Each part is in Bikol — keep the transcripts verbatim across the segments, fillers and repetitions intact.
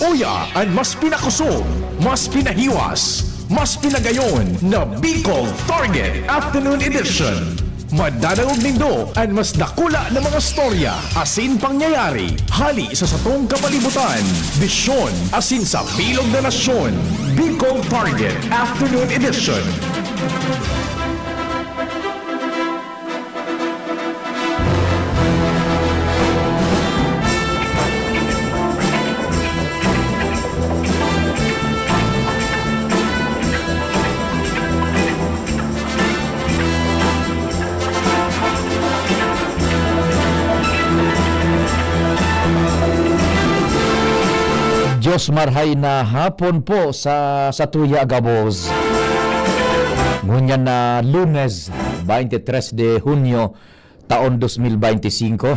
Uya an mas pinakosog, mas pinahiwas, mas pinagayon na Bicol Target Afternoon Edition. Madadangog nindo an mas dakula na mga storya asin pangyayari hali sa satong kapalibutan, bisyon asin sa bilog na nasyon. Bicol Target Afternoon Edition. Diyos marhay na hapon po sa, sa tuya gabos. Ngunyan na Lunes, twenty-three de Hunyo, taon dos mil beinti singko.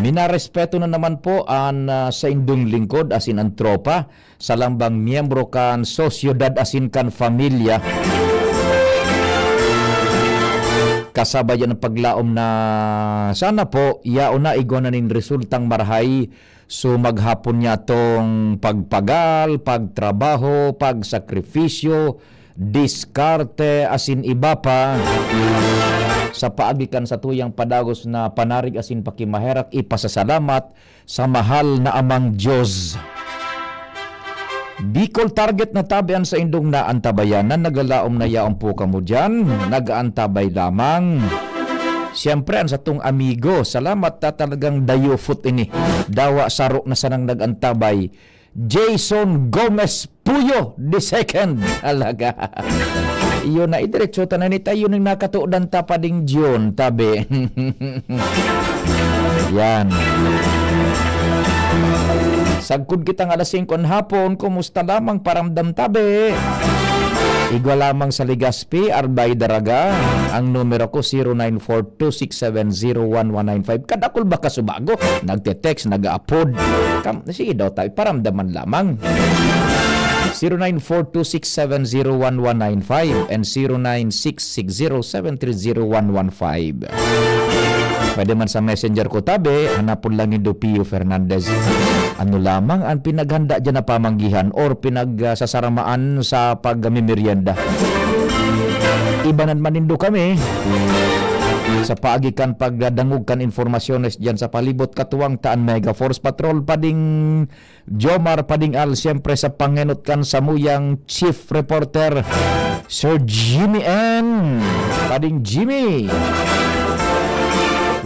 Minarespeto na naman po an, ah, saindong lingkod asin an tropa sa lambang miyembro kan sosyedad asin kan pamilya. Kasabay yan ang paglaom na sana po, yaon na igwa na nin resultang marahay. So, maghapon niya tong pagpagal, pagtrabaho, pagsakripisyo, diskarte, asin iba pa. Sa paagi kan satuyang padagos na panarig asin pakimaherak, ipasasalamat sa mahal na Amang Diyos. Bicol Target na tabi an saindong naantabayanan, naglalaom na yaon po kamo diyan, nag-aantabay lamang. Siyempre, an satong amigo, salamat ta talagang dayufot ini. Dawa saro na sanang nag-antabay. Jason Gomez Puyo the second. Talaga. Iyo na, idiretso ta na ni tayo ning nakatudan ta pa ding June, tabi. Yan. Sagkod kita nga alas singko an hapon, kumusta lamang paramdam tabi? Igwa lamang sa Legazpi, Albay Daraga. Ang numero ko, zero nine four two six seven zero one one nine five. Kadakul ba kasubago? Nagte-text, nag-aapod. Kam-, sige daw tayo, paramdaman lamang. Zero nine four two six seven zero one one nine five and zero nine six six zero seven three zero one one five. Pwede man sa messenger ko, tabi, hanapon lang ni Dupio Fernandez. Ano lamang ang pinaghanda dyan na pamanggihan or pinagsasaramaan sa pagmimerienda? Ibanan man nindo kami sa paagi kan pagdadangog kan informasyones dyan sa palibot, katuwang ta an Mega Force Patrol, pading Jomar Pading Al, siyempre sa pangenot kan samuyang chief reporter, Sir Jimmy N. Pading Jimmy.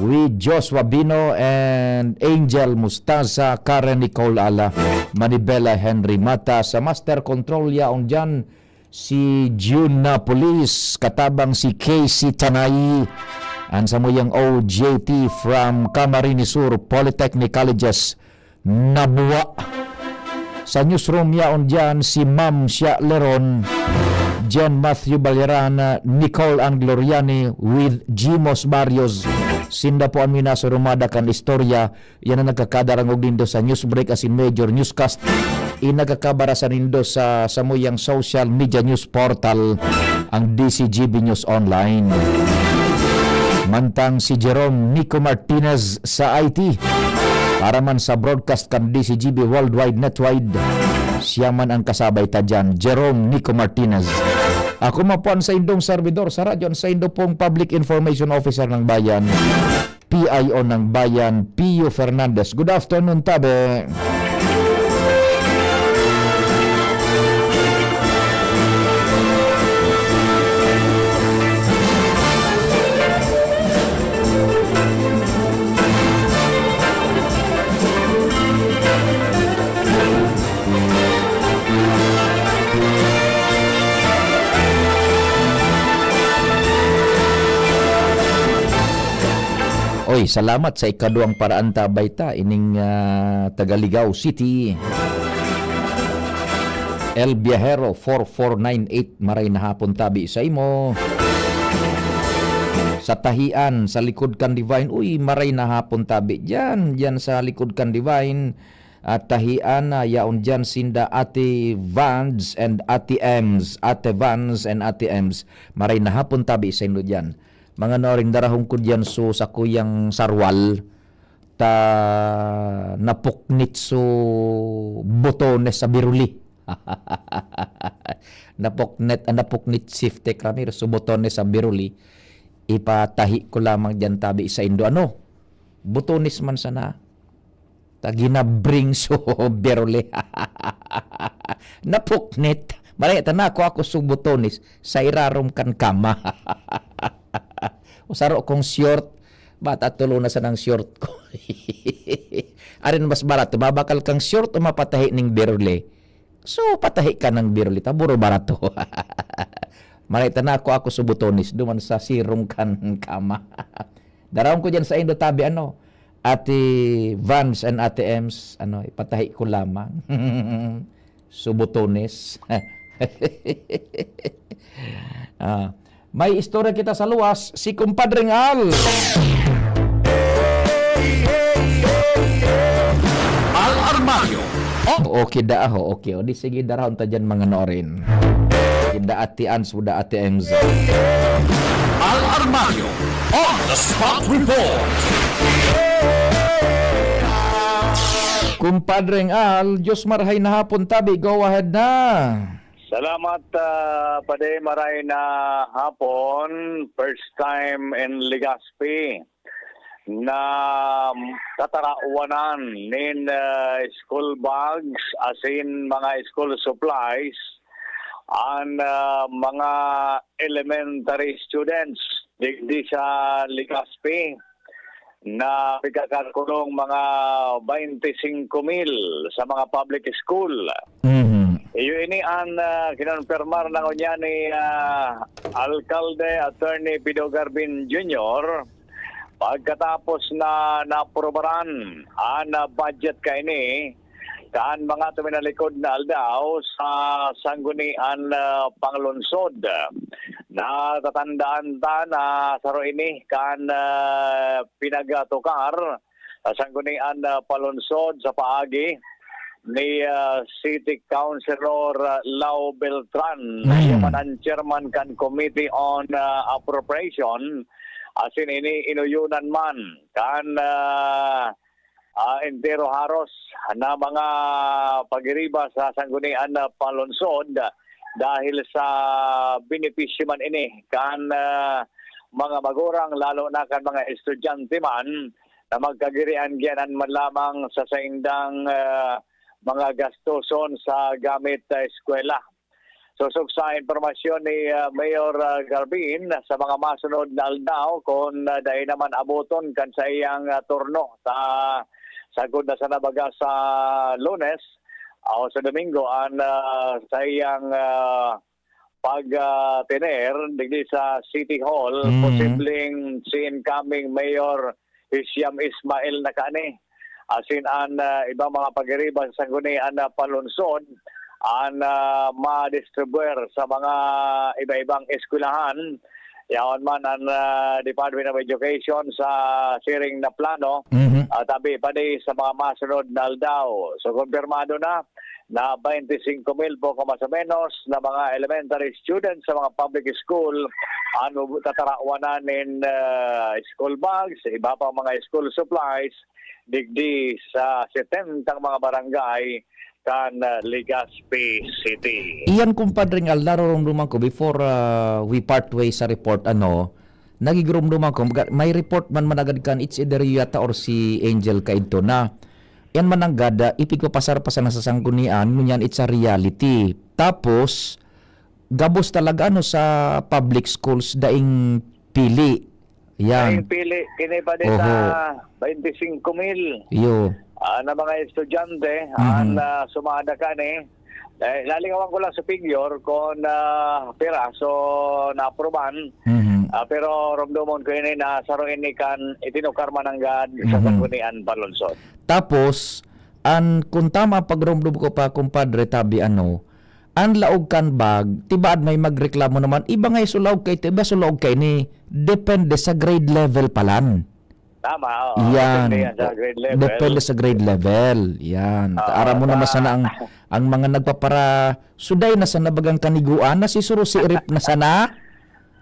With Joshua Bino and Angel Mustaza, Karen Nicole Ala, Manibela Henry Mata, sa Master Control yaon dyan, si June Napolis, katabang si Casey Tanay, an samuyang O J T from Camarines Sur Polytechnic Colleges, Nabua. Sa newsroom yaon diyan si Ma'am Shia Leron, John Matthew Balyaran, Nicole Angloriani with Jimos Barrios. Sinda po an minasurumada kan istorya. Yan ang nagkakadarangog nindo sa news break asin major newscast. Inagkakabara sa nindo sa samuyang social media news portal, ang D C G B News Online. Mantang si Jerome Nico Martinez sa I T, para man sa broadcast kan D C G B Worldwide Netwide, siya man ang kasabay ta dyan, Jerome Nico Martinez. Ako man po ang saindong servidor sa radyo, ang saindo pong Public Information Officer ng Bayan, P I O ng Bayan, Pio Fernandez. Good afternoon, tabi. Oy, salamat sa ikaduwang paraanta, bayta, ining, ah, taga Ligao City. El Viajero four four nine eight, maray na hapon tabi sa imo. Sa Tahian, sa likod kan Divine, uy, maray na hapon tabi diyan, diyan sa likod kan Divine. At Tahian, ah, yaon diyan sinda Ate Vans and Ate Ems. Ate Vans and Ate Ems. Maray na hapon tabi sa inyo diyan. Mga naring darahon ko diyan so sa kuyang sarwal. ta napuknit su botones sa biruli. Napuknit, ah, napuknit si Tech Ramiro su botones sa biruli. Ipatahi ko lamang diyan tabi saindo. Ano? Botones man sana. Ta ginabring su biruli. Napuknit. Maray ta nakua ko su botones sa irarom kan kama. O saro kong short, bata tulo na sanang short ko. Arin mas barato, mabakal kang short o mapatahi ning biruli? So, patahi ka ng biruli, ta buro barato. Maray ta nakua ko su botones, duman sa sirong kan kama. Darahon ko diyan saindo tabi, ano, Ate Vans and Ate Ems, ano, ipatahi ko lamang. Su botones. Ah, may istorya kita sa luwas, si Kumpadreng Al. Al Armario. Oh. Okay da, aho, okay. O, di sige, darahon ta diyan, mga noorin. Kinda Ate Ans, da Ate Enzo. Al Armario on the spot report. Kumpadreng Al, Diyos marahay na hapon tabi, go ahead na. Salamat, ah, Pade, maray na hapon. First time in Legazpi na katarawanan nin, ah, school bags, asin mga school supplies, an, ah, mga elementary students digdi sa Legazpi na pigkakalkulong mga baynte singko mil sa mga public school. Mhm. Iyo ini an, ah, kinonpirmar na ngunyan ni, ah, Alkalde Attorney Pido Garbin Junior pagkatapos na naaprobaran an, ah, budget kaini kan mga tuminalikod na aldaw sa Sanggunian, ah, Panglungsod. Natatandaan ta na saro ini kan, ah, pinagtukar sa Sanggunian, ah, Panglungsod sa paagi ni, ah, City Councilor, ah, Lau Beltran, na Mm. iyo man ang chairman kan Committee on, ah, Appropriation, asin ini inuyonan man kan, ah, ah, entero haros na mga pagiriba sa Sanggunian na Panglungsod dahil sa benepisyo man ini kan, ah, mga magurang, lalo na kan mga estudyante man na magkagirian giyanan man lamang sa saindang, ah, mga gastoson sa gamit sa eskwela. Sosog sa impormasyon ni, ah, Mayor, ah, Garbin, sa mga masunod na aldaw, kun, ah, dai naman aboton kan saiyang, ah, turno, ta sagkod na sana baga sa Lunes, ah, o sa Domingo, an, ah, saiyang, ah, pag, ah, tener digdi sa City Hall, Mm. posibleng si incoming Mayor Hisham Ismail na kani. Asin an, ah, ibang mga pagiriba sa Sanggunian na Panlungsod, an, ah, madistribuer sa mga iba-ibang eskwelahan. Yaon man an, ah, Department of Education sa siring na plano, Mhm. ah, tabi pa di sa mga masunod na aldaw. So, kumpirmado na na baynte singko mil po, kung mas o menos, na mga elementary students sa mga public school an tatarawanan nin, ah, school bags, iba pang mga school supplies, digdi sa setentang mga barangay kan, ah, Legazpi City. Iyan, kumpadre, nga naroromdoman ko before, ah, we part ways sa report, ano, nagigiromdoman ko, mga, may report man managad kan, it's either you yata or si Angel kaidto na. Yan mananggad, ah, ipigpapasar pa sana sa sanggunian, ngunyan it's a reality. Tapos, gabos talaga, ano, sa public schools, daing pili. Yan. Daing pili, kini pa din Oho. sa baynte singko mil. Iyo. Ah, na mga estudyante, Mhm. an, ah, sumada kani. Eh, lalingawan ko lang sa figure kung, ah, piraso na aprubahan. Mhm. Ah, pero romdomon ko ini na saro ini kan itinukar mananggad sa Mhm. Sanggunian Panlungsod. Tapos, an, kung tama pagromdom ko pa, kumpadre, tabi ano, an laog kan bag, tibaad may magreklamo naman, iba nga sulaog kay ito, iba sulaog kay ni, depende sa grade level palan. Tama, oo. Yan. Depende yan sa grade level. Depende sa grade level. Yan. Oo, Aram mo naman sa sana ang, ang mga nagpapara-, suday na sana bagang kaniguan, nasisuro si Rip na sana.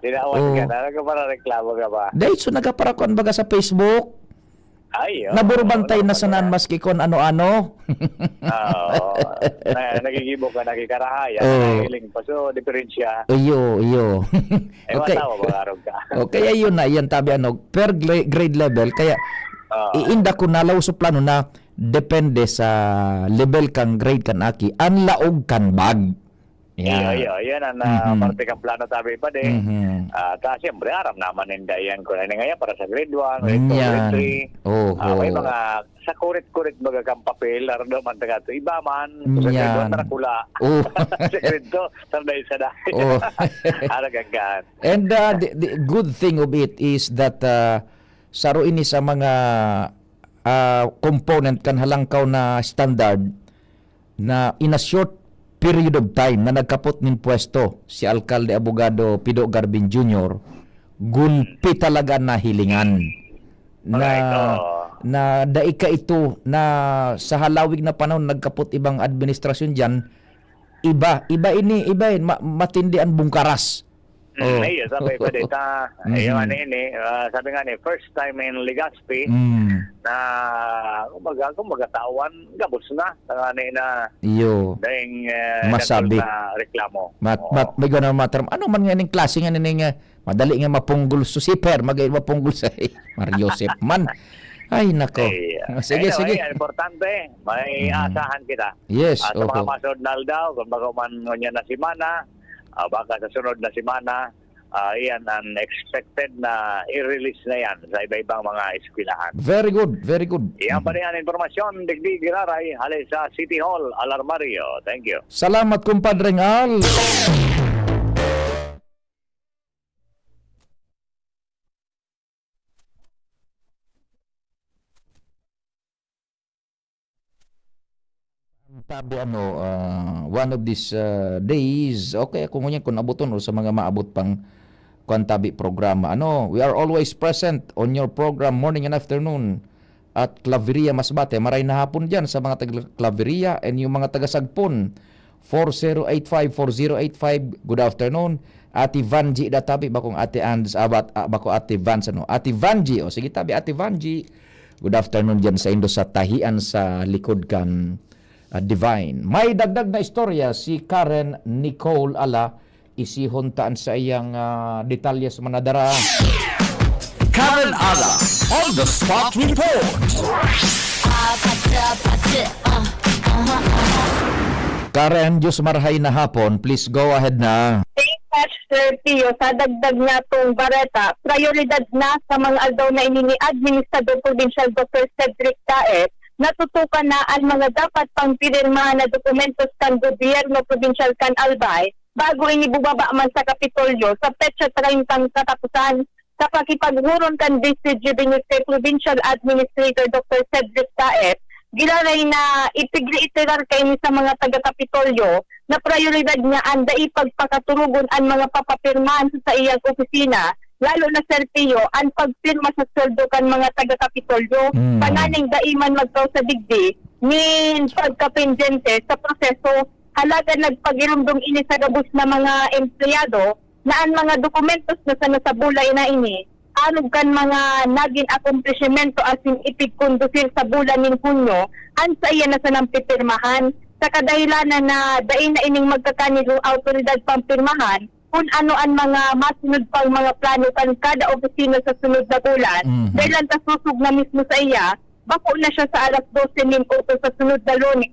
Tinawan Oo. ka na, nagpaparareklamo ka ba? Dahil so nagkaparakuan baga sa Facebook. Ay, oo, Naburbantay na sanan maski kon ano-ano. Oo. Na, nagigibo ka, nakikarahay, Oh. nahiling pa. So, diferensya. Iyo, iyo. Eh, Okay. matawa, mag-arog ka. Okay, ayun na, yan tabi ano, per gra-, grade level. Kaya, Oo. iinda ko na, law sa plano na, depende sa level kang grade kan aki, ang laog kan bag. Iyo, Yan. iyo, yan ang, ah, Mhm. parte kang plano, tabi pa din. Mhm. Ah, ta, siyempre, aram naman ninda yan kung ano ngayon para sa grade one, grade two, grade Yan. three. Oho. Ah, may mga sa kurit-kurit baga kang papel, laro daw man taga to. Iba man, sa grade one, Yan. tarakula. Oh. Sa grade two, sanday sa dahil. Oh. Aragang gaan. And, uh, the, the good thing of it is that, uh, saro ini sa mga, uh, component kan halangkaw na standard na in a short period of time na nagkapot nin pwesto si Alkalde Abogado Pido Garbin Junior, gulpi talaga nahilingan na, Alright, oo. na dai ka ito na sa halawig na panahon nagkapot ibang administrasyon diyan, iba, iba ini, iba yun, ma-, matindi ang bungkaras. Mm, Oh. ayun, sabi ko dito, Mm. ayun, ano yun eh, ah, sabi nga ni, first time in Legazpi Mm. na, kumbaga, kumbaga, tawan, gabos na, sa nga ni na Iyo. daing, eh, Masabi. datol na reklamo. Mat-, Oo. mat-, may gano'n matar-, ano man nga ning klase nga ning, eh, madali nga mapunggol sa siper, magay mapunggol sa Mario Joseph man. Ay, nako. Ay, Sige, anyway, sige. importante, may Mm. asahan kita. Yes, Ah, sa mga oho. masunod na aldaw, kung bago man ngunyan na semana, ah, baka sa sunod na semana, ah, iyan ang expected na i-release na yan sa iba-ibang mga eskwelahan. Very good, very good. Iyan pa Mhm. rin ang impormasyon, digdi giraray, hali sa City Hall, Alarmario. Thank you. Salamat, Kumpadreng Al. Ang tabi, ano, ah, one of these, ah, days, okay, kung ngunyan, kung abuton o sa mga maabot pang kwan tabi programa. Ano, we are always present on your program, morning and afternoon, at Claveria, Masbate. Maray na hapon dyan sa mga taga Claveria and yung mga taga Sagpon. Four zero eight five, four zero eight five, good afternoon. Ate Vanji da tabi, bakong Ate Ands, ah, bat-, ah, bako Ate Vans, ano? Ate Vanji, o sige tabi, Ate Vanji. Good afternoon dyan sa indo sa tahian sa likod kan, ah, Divine. May dagdag na istorya si Karen Nicole Ala, isihon taan sa iyang, ah, detalye sa manadara. Karen Ala, on the spot report. Karen, Diyos marhay na hapon. Please go ahead na. Thanks, Sir Pio. Sa dagdag nga tong bareta, prioridad na sa mga aldaw na ini ni Administrador Provincial Doctor Cedric Taes, natutukan na ang mga dapat pang pirmahan na dokumentos kan gobyerno probinsyal kan Albay bago ini bubaba man sa Kapitolyo sa petsa treinta katapusan. Sa pakipaghuron kan Vice Judge Minister Provincial Administrator Doctor Cedric Taes, giraray na ipigreiterar kaini sa mga taga-Kapitolyo na prioridad niya an dai pagpakaturugon an mga papapirmahan sa saiyang opisina, lalo na, Sir Pio, an pagpirma sa sweldo kan mga taga-Kapitolyo, Mm. tanganing dai man magkausa digdi nin pagkapendyente sa proseso. Halaga nagpagirumdom ini sa gabos na mga empleyado na an mga dokumentos na sana sa bulay na ini, arog kan mga nagin akomplishimento asin ipigkondusir sa bulan nin Hunyo, an saiya na sanang pipirmahan, sa kadahilanan na dai na ining magkakanigong awtoridad pampirmahan kun ano an mga masunod pang mga plano kan kada opisina sa sunod na bulan. Mhm. Dahil an kasosog na mismo saiya, bako na siya sa alas dose nin utro sa sunod na Lunes,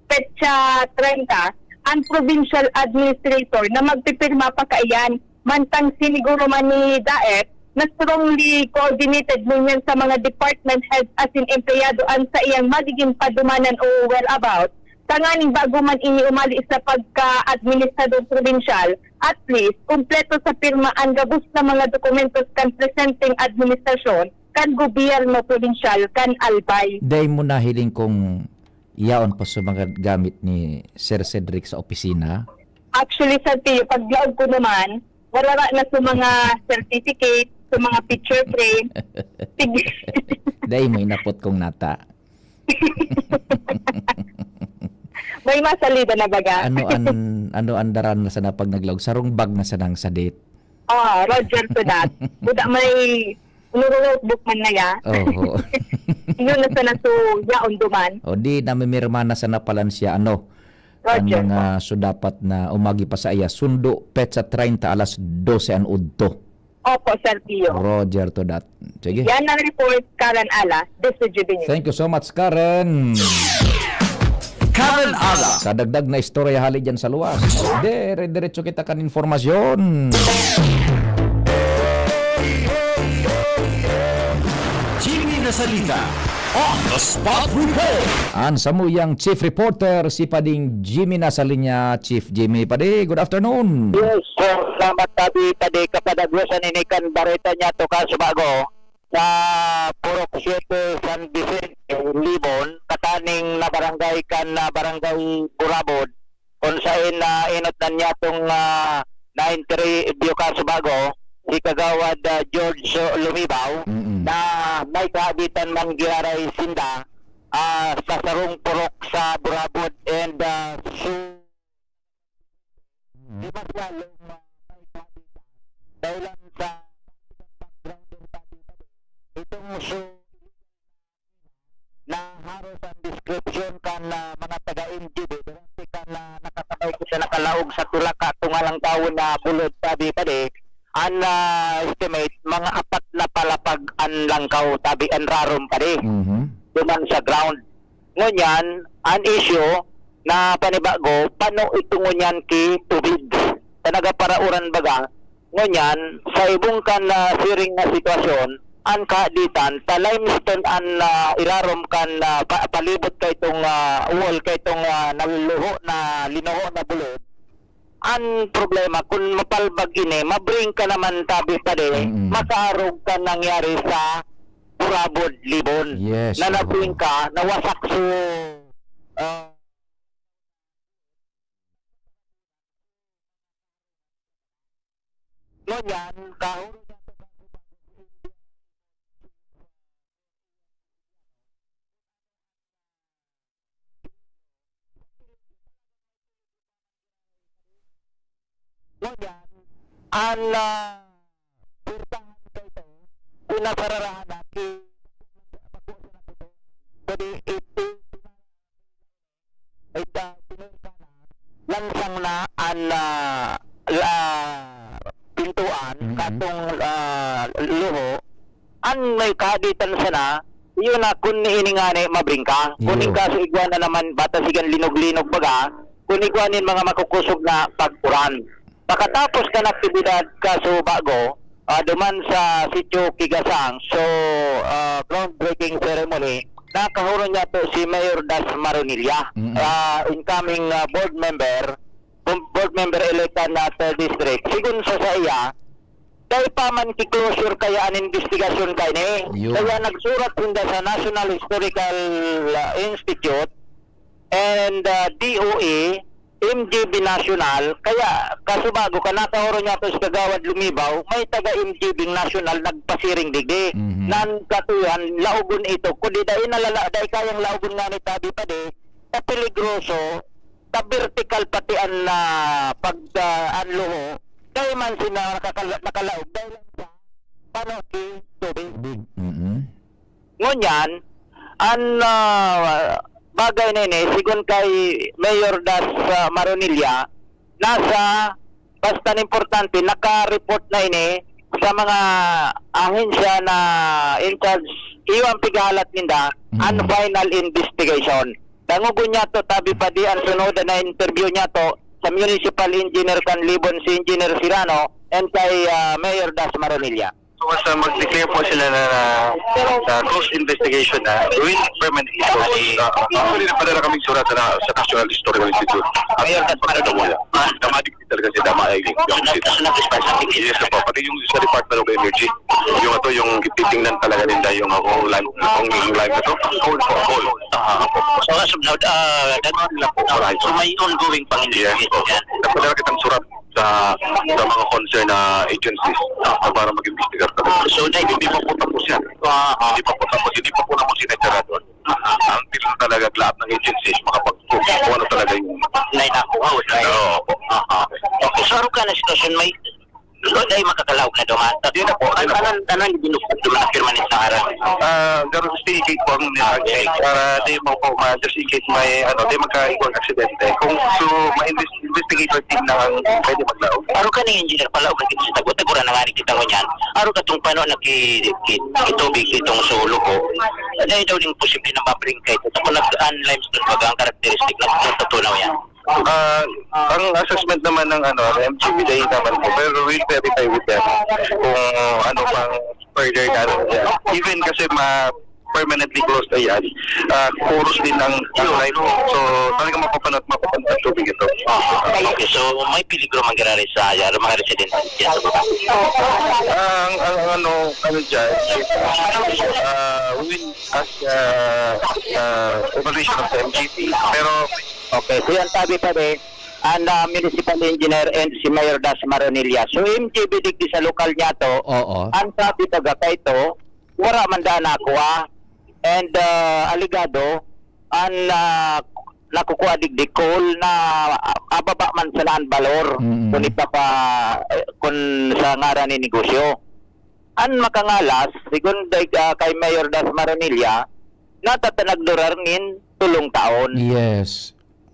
petsa treinta, an provincial administrator na magpipirma pa kaiyan, mantang siniguro man ni Daet na strongly coordinated ngunyan sa mga department heads asin empleyado an saiyang magiging padumanan o whereabouts, tanganing bago man ini umali sa pagka-administrador probinsyal, at least, kumpleto sa pirma an gabos na mga dokumentos kan presenteng administrasyon kan gobyerno probinsyal kan Albay. Dai mo nahiling kung yaon pa sa mga gamit ni Sir Cedric sa opisina? Actually, Sir Pio, paglaog ko naman, warara na sa mga certificate, sa mga picture frame. Sige. Dai mo inapot kung nata. May masalida na baga? Ano an, ano an daran na sana pag naglaog? Sarong bag na sanang sadit. Ah, Roger to that. Buda may nuro-notebook man na ya. Oho. Ingon na sana so, yaon duman. O di, namimirma na sana palan siya, ano? Roger Ang, po. ah, so dapat na umagi pa sa iya, sundo, petsa treinta, alas dose an udto. Opo, Sir Pio. Roger to that. Sige. Yan ang report, Karen Ala, District G B News. Thank you so much, Karen. Karen Ala. Sa dagdag na istorya hali dyan sa luwas. Dire-diretso kita kan informasyon. Jimmy Nasalita on the spot report. An samuyang chief reporter, si Pading Jimmy nasa linya. Chief Jimmy, Padi, good afternoon. Yes, sir. Salamat, Padi. Padi, kapadagwasan ini kan bareta niya to, Kasubago, sa Purok Siete, San Vicente, Libon, kataning na barangay kan, ah, Barangay Burabod, kung saen na inot na niya tong, ah, na-interview, Kasubago, si Kagawad, ah, George Lumibaw, Mm-mm. na may kahagitan man giraray sinda, ah, sa sarong purok sa Burabod and, ah, su-, di ba siya luma-, dahilan sa background din, Padi, itong su-, na haros ang description kan, ah, mga taga M G B, durante kan, ah, nakasabay ko siya nakalaog sa tulaka tunga lang taon na bulod, Padi, Padi, an, ah, estimate, mga apat na palapag an langkaw, Padi, an rarom, Padi, Mhm. duman sa ground. Ngunyan, an issue na panibago, pano ito ngunyan ki tubig? Sa nagaparaoran baga, ngunyan, sa ibong kan, ah, siring na sitwasyon, an kahaditan, ta limestone an, ah, irarom kan, ah, pa-, palibot kay itong, ah, wall, kay itong, ah, naluluho na, linuho na bulod. An problema, kun mapalbag ini, mabring ka naman, tabi pa din, Mm-mm. makaarog ka nangyari sa Burabod, Libon. Yes, Na oo. nabring ka, nawasak so, ah, ngunyan, kahuro niya to. Ngunyan, an, ah, purtahan kaito, pinasararahan na ki-, pwede iti-, ita-, pinurtahan na, lansang na an, ah, la-, pintuan, Mm. katong, ah, luho, an may kahaditan sana, iyo na kun niini ngani mabring ka. Kun Iyo. in kaso igwa na naman, bata sigan linog-linog baga, kun igwa nin mga makukusog na pag-uran. Pakatapos kan aktibidad kaso bago, ah, duman sa Sitio Kigasang, so, ah, groundbreaking ceremony, nakahuro niya to si Mayor Das Maronilla, Mm. ah, incoming, ah, board member, board member elect na third district. Sigon sa saiya, dai pa man ki-closure kaya an investigasyon kaini. Yun. Kaya nagsurat sinda sa National Historical, ah, Institute and, ah, D O A, M G B National. Kaya kasubago ka, nakahuro niya to si Kagawad Lumibaw, may taga M G B National nagpasiring digdi. Mhm. Nan katuyan, laogon ito. Kundi dai nalala-, dai kayang laogon nga ni tabi pa di, ta peligroso, ta vertical pati an, ah, pag, ah, an luho, dai man sila nakakala-, nakalaog, dai lang sa pano ki tubig. Tubig. Mm-mm. Ngunyan, an, ah, bagay na ini, sigon kay Mayor Das, ah, Maronilla, nasa Basta an importante, naka-report na ini sa mga ahensya na in charge, iyo ang pighahalat ninda, Mhm. an final investigation. Dangogon niya to, tabi pa di ang sunod na interview niya to sa municipal engineer kan Libon, si Engineer Sirano, and kay, ah, Mayor Das Maronilla. So, basta mag-declare po sila na, na, na close investigation na, doing permanent investigation. Ah, actually, nagpadala kaming surat sa, sa National Historical Institute. At Mayor, that's pagkatamuya. Ah. Damadik talaga si Dama ay yung Yes, po. Pati yung sa Department of Energy, yung ato, yung titingnan talaga nila yung, ah, kung line, kung yung line na to, coal po, coal. Ah, opo. So, as of now, ah, that, Wala ito. so may ongoing pang Yes, investigation po. yan. Nagpadala kitang surat sa, sa mga concern na agencies, ah, para mag-imbestigar talaga. So, hindi pa po tapos yan. Ah, ah. Hindi pa po tapos, hindi pa po naman sinasarado. Ah, ah. Until talaga lahat ng agencies makapag-prove kung ano talaga yung May nakuha o may Oo, opo. Ah, ah. Okay, so, ano ka na sitwasyon? May, Doon ay makakalaog na duman. Di na po. Ano, ano, ano ang binukod duman na permanent na harang? Ah, garo, speaking po ang Ah, nilagay very good. Para di mo po ma-, just in case may, ano, di magkaigwang aksidente. Kung so, ma-invest-, investigator team na ang pwede maglaog. Aro ka ni engineer pala, o kasi sa tagot, nagura na nga ni kita ngunyan. Aro ka tong pano na ki, ki, kitubig itong sulo ko. Dahil daw din posible na mabring kayo. Tapos nag-unlime sa baga ang karakteristik na natutunaw yan. Ah, ang assessment naman ng, ano, M G B day naman po, pero we'll verify with them kung ano pang further na ano dyan. Even kasi ma-, permanently closed na yan, ah, porous din ang, ang light. So, talaga mapapanood, mapapanood ang tubig ito. Okay, so may peligro mangyayari sa, ano, mga residente dyan sa baba? Ang, ang, ano, ano dyan, ah, we will ask, ah, ah, evaluation of the M G B. Pero Okay, so yan sabi pa rin, ang, ah, municipal engineer and si Mayor Das Maronilla. So, M G B digdi sa lokal niya to, Oo. ang sabi taga kaito, wala man daan nakuha. And, ah, alegado, ang, ah, nakukuha digdi coal na, ah, ababa man sana ang balor Mm. kung ipapa-, eh, kung sa ngaran ni negosyo. Ang makangalas, sigon day, ah, kay Mayor Das Maronilla, natatanag durar nin tulong taon. Yes.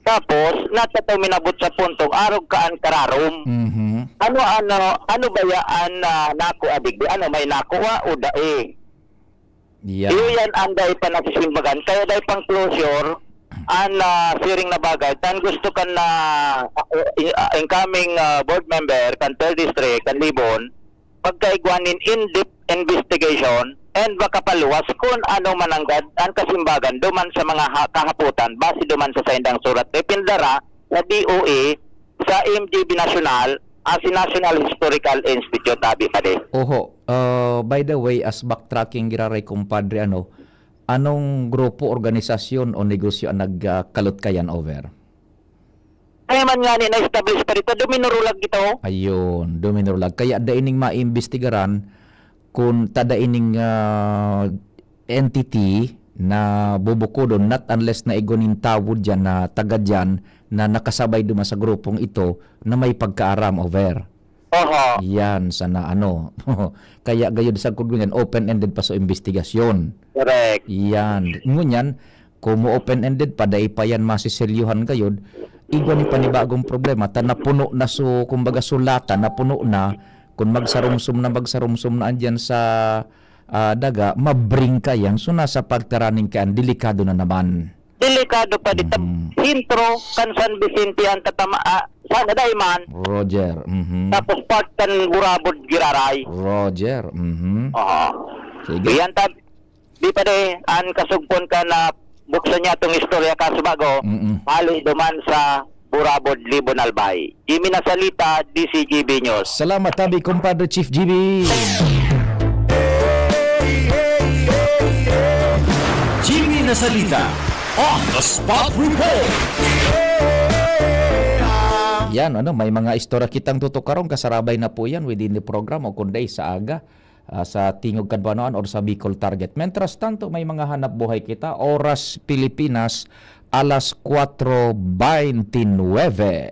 Tapos, natataw minabot sa puntong arog ka an kararom. Mhm. Ano, ano, ano ba ya an, ah, nakuha digdi? Ano, may nakuha o dai? Yan. Iyo yan ang dai pa nasisimbagan. Kaya dai pang closure, an, ah, siring na bagay. Tan gusto kan, ah, ah, incoming, ah, board member, kan third district, kan Libon, pagkaigwa nin in-depth investigation and makapaluwas kun ano mananggad an kasimbagan duman sa mga ha-, kahapotan base duman sa saindang surat na ipinadara sa D O E sa M G B National, ah, si National Historical Institute, abi pa di. Oho. Ah, by the way, as backtracking giraray, kumpadre, ano, anong grupo, organisasyon o negosyo ang nagkalot kayan over? Kaya man nga ni na-establish pa dito, duminurulag ito. Ayun, duminurulag. Kaya dai ning maimbestigaran kun ta dai ning, ah, entity na bubukodon, not unless na igwa nin tawo diyan na taga diyan na nakasabay duman sa grupong ito na may pagkaaram over. Oho. Yan, sana ano. Kaya gayud sagkod ngunyan, open-ended pa sa investigasyon. Correct. Yan. Ngunyan, kung mo open-ended pa, dai pa yan masiselyuhan gayud, igwa ni panibagong problema, ta napuno na so, kumbaga, sulatan, napuno na, kung magsarumsom na, magsarumsom na andyan sa, ah, daga, mabringka yan. So, nasa pagtaraning kayan, delikado na naman. Delikado pa di ta-, Mhm. sentro kan San Vicente ang tatama-, ah, sana dai man. Roger, mhm. Tapos part kan Burabod, Giraray. Roger, mhm. Oo. Sige. Yan ta-, Di pa di, an kasugpon kan buksan niya tong istorya kaso bago, Mm-mm. hali duman sa Burabod, Libon, Albay. Jimmy Nasalita, D C G B News. Salamat, tabi, Compadre Chief G B. Jimmy Nasalita, on the spot report. Yan, ano, may mga istorya kitang tutukaron, kasarabay na po yan within the program o kunday sa aga. Ah, sa Tingog kan Banwaan or sa Bicol Target. Mientras tanto, may mga hanap buhay kita. Oras Pilipinas, alas kwatro beintinuebe.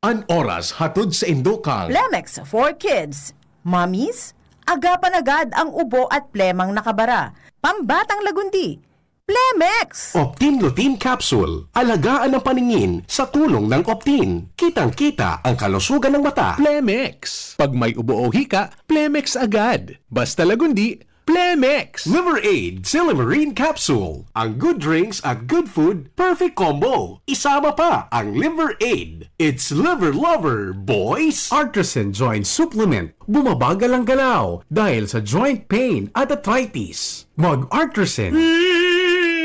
An oras hatod sa indo kang Plemex for Kids. Mommies, agapan agad ang ubo at plemang nakabara. Pambatang lagundi, Plemex! Optin Lutein Capsule. Alagaan ang paningin sa tulong ng Optin. Kitang-kita ang kalusugan ng mata. Plemex. Pag may ubo o hika, Plemex agad. Basta lagundi, Plemex! Liver Aid Silymarin Capsule. Ang good drinks at good food, perfect combo. Isama pa ang Liver Aid. It's Liver Lover, boys! Artisan Joint Supplement. Bumabagal ang galaw dahil sa joint pain at arthritis. Mag-Artisan.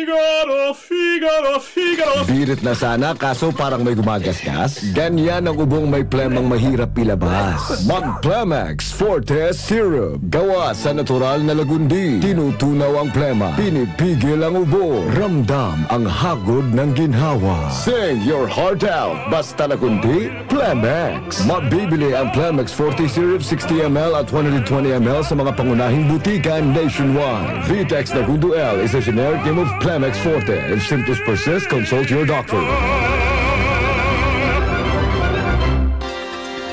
Figaro, Figaro, Figaro. Birit na sana, kaso parang may gumagasgas. Ganyan ang ubong may plemang mahirap ilabas. Mag-Plemex Forte Syrup. Gawa sa natural na lagundi. Tinutunaw ang plema. Pinipigil ang ubo. Ramdam ang hagod ng ginhawa. Sing your heart out. Basta lagundi, Plemex. Mabibili ang Plemex forty Syrup sixty M L at one hundred twenty M L sa mga pangunahing butika nationwide. Vitex Nagundo L is a generic name of Plemex Forte. If symptoms persist, consult your doctor.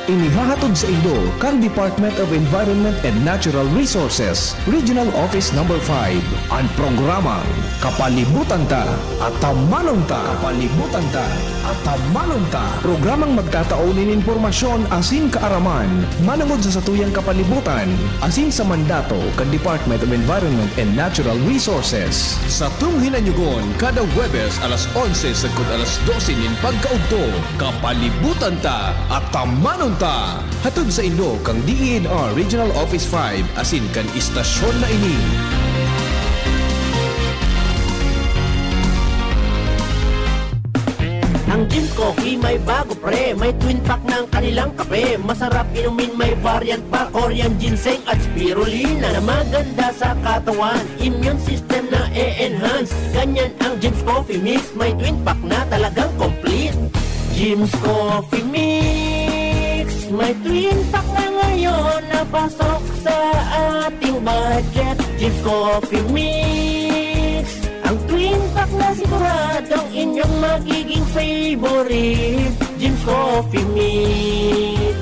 Inihahatod saindo kan Department of Environment and Natural Resources, Regional Office Number five, an programang Kapalibutan Ta, Atamanon Ta. Kapalibutan Ta, Atamanon Ta. Programang magtatao nin impormasyon asin kaaraman manongod sa satuyang kapalibutan asin sa mandato kan Department of Environment and Natural Resources. Satong hinanyugon kada Huwebes alas onse sagkod alas dose nin pagkaudto. Kapalibutan Ta, Atamanon Ta. Hatod saindo kan D E N R Regional Office five asin kan istasyon na ini. Ang Jim's Coffee may bago, pre. May twin pack ng kanilang kape. Masarap inumin, may variant pa. Korean ginseng at spirulina na maganda sa katawan. Immune system na e-enhance. Ganyan ang Jim's Coffee Mix. May twin pack na talagang complete. Jim's Coffee Mix. May twin pack na ngayon na pasok sa ating budget. Jim's Coffee Mix. Ang twin pack na siguradong inyong magiging favorite. Jim's Coffee Mix.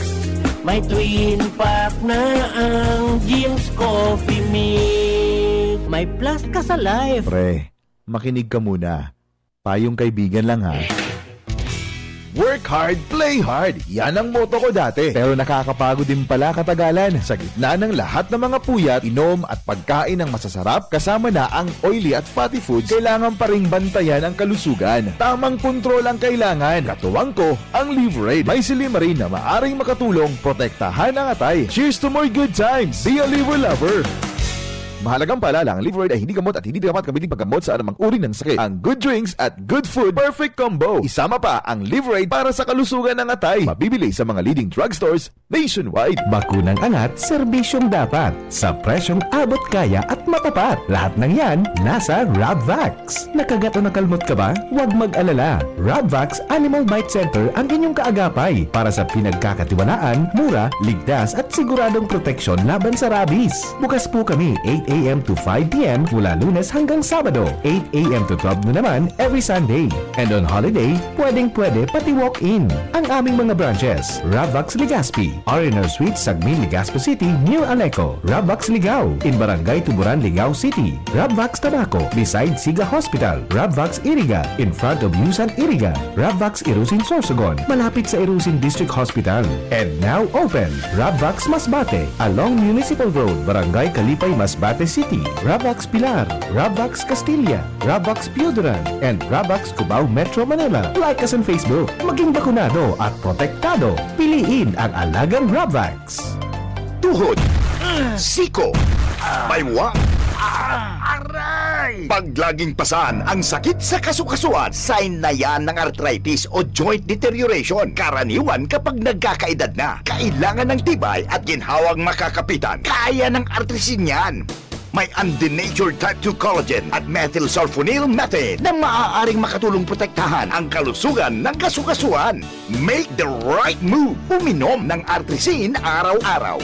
May twin pack na ang Jim's Coffee Mix. May plus ka sa life. Pre, makinig ka muna. Payong kaibigan lang ha. Work hard, play hard. Yan ang motto ko dati. Pero nakakapagod din pala katagalan. Sa gitna ng lahat ng mga puyat, inom at pagkain ng masasarap, kasama na ang oily at fatty foods, kailangan pa ring bantayan ang kalusugan. Tamang kontrol ang kailangan. Katuwang ko, ang Liverade. May silymarin na maaring makatulong protektahan ang atay. Cheers to more good times! Be a Liver Lover! Mahalagang paalala, ang Liverade ay hindi gamot at hindi dapat gamitin paggamot sa anumang uri ng sakit. Ang good drinks at good food, perfect combo. Isama pa ang Liverade para sa kalusugan ng atay. Mabibili sa mga leading drugstores nationwide. Bakunang angat, serbisyong dapat, sa presyong abot kaya at matapat. Lahat ng yan, nasa Rabvax. Nakagat o nakalmot ka ba? Huwag mag-alala. Rabvax Animal Bite Center ang inyong kaagapay para sa pinagkakatiwalaan, mura, ligtas at siguradong proteksyon laban sa rabies. Bukas po kami eight a.m. to five p.m. mula Lunes hanggang Sabado, eight a.m. to twelve noon naman every Sunday. And on holiday, pwedeng-pwede pati walk-in. Ang aming mga branches, Rabvax Legazpi, R and R Suite, Sagmin, Legazpi City, near Aleco, Rabvax Ligao, in Barangay Tuburan, Ligao City, Rabvax Tabaco, beside Siga Hospital, Rabvax Iriga, in front of Yusan Iriga, Rabvax Irusin Sorsogon, malapit sa Irusin District Hospital. And now open, Rabvax Masbate, along Municipal Road, Barangay Kalipay, Masbate City, Rabvax Pilar, Rabvax Castilla, Rabvax Pioduran, and Rabvax Cubao, Metro Manila. Like us on Facebook. Maging bakunado at protektado. Piliin ang alagang Rabvax. Tuhod, siko, baywa, aray! Pag laging pasan ang sakit sa kasukasuan, sign na yan ng arthritis o joint deterioration. Karaniwan kapag nagkakaedad na, kailangan ng tibay at ginhawang makakapitan. Kaya ng artrisin yan. May undenatured type two collagen at methylsulfonyl methane na maaaring makatulong protektahan ang kalusugan ng kasukasuan. Make the right move. Uminom ng Artrisin araw-araw.